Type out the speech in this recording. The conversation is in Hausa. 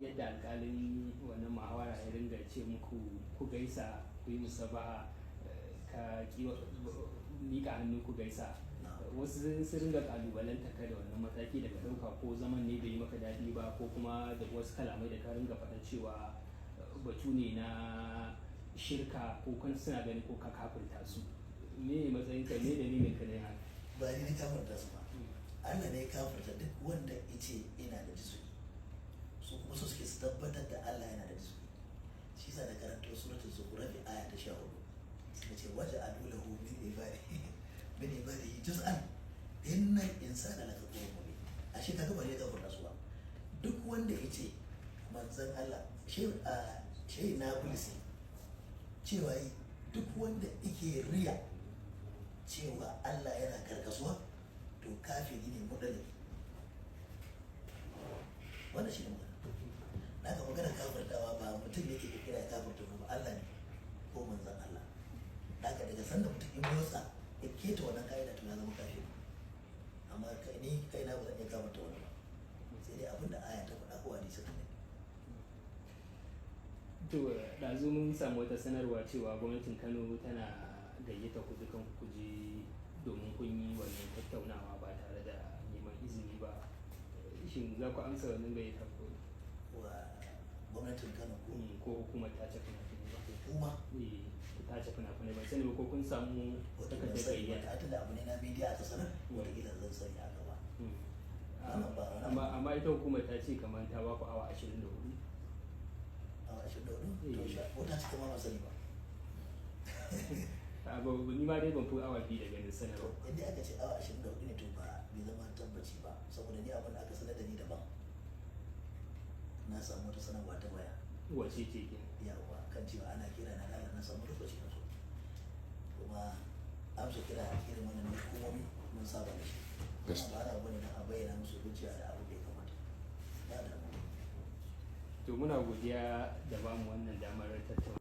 Yadda alkalin wannan muhawara ya ringa ce muku ku gaisa, ku yi musabaha, ka miƙa hannu ku gaisa, wasu sun ringa kalubalanta ka da wannan mataki da ka ɗauka, ko zaman ne bai yi maka daɗi ba, ko kuma da wasu kalamai da ka ringa faɗa cewa batu ne na shirka, ko kan suna gani ko ka kafirta su. Me matsayin ka, me dalilin ka ne haka? Ba ni na kafirta su ba, Allah ne ya kafirta duk wanda ya ce ina da jisu'i. Su kuma su suke su tabbatar da Allah yana da jisu'i. Shi sa da karanto suratul Zukhruf aya ta 14, suka ce waje adulahu min ibadihi juz'an innal insana lakafurun mubin. Ashe kaga ba ne kafirta su ba. Duk wanda ya ce manzon Allah, shi na bulisi cewa yi, duk wanda yake riya cewa Allah yana karkasuwa to kafiri ne mudalli. Wannan shi ne magana. Na ka magana kafirtawa ba mutum yake kira ya kafirta ba, Allah ne ko manzon Allah. Haka daga sanda mutum in motsa ya keta wannan ka'ida to ya zama kafiri. Amma ni kai na ba zan iya kafirta wani ba, sai dai abinda aya ta faɗa ko hadisi ta ne. To, ɗazu mun samu wata sanarwa cewa gwamnatin Kano tana gayyata ku dukan ku je domin kun yi wannan tattaunawa ba tare da neman izini ba. Shin za ku amsa wannan gayyata ko? Wa, gwamnatin Kano ko? Ko hukumar tace fina-finai ba? Hukuma? Eh, tace fina-finai. Ban sani ba ko kun samu wata ban takardar sani ba. gayyata. Ta tunda abu ne na media aka sanar, wataƙila zan sani a gaba. Wannan ba wani Amma ita hukumar ta ce kamar ta ba ku awa 24. Awa 24? To Eh. sha ko ta cika ma ban sani ba. Ni ma dai ban fi awa 2 da ganin To sanarwa. Inda aka ce awa 24 ne, to ba bai zama tabbaci ba, saboda ni abin da aka sanar da ni daban. Na samu wata sanarwa ta waya. Wace ce ke? Yawa, kan cewa ana kira na dala na samu lokaci na zo. Kuma amsa kira irin wannan na hukumomi mun saba da shi. Kuma ba ana bane na a bayyana musu hujja da abu da ya kamata ba da. To, muna godiya da bamu wannan damar tattauna.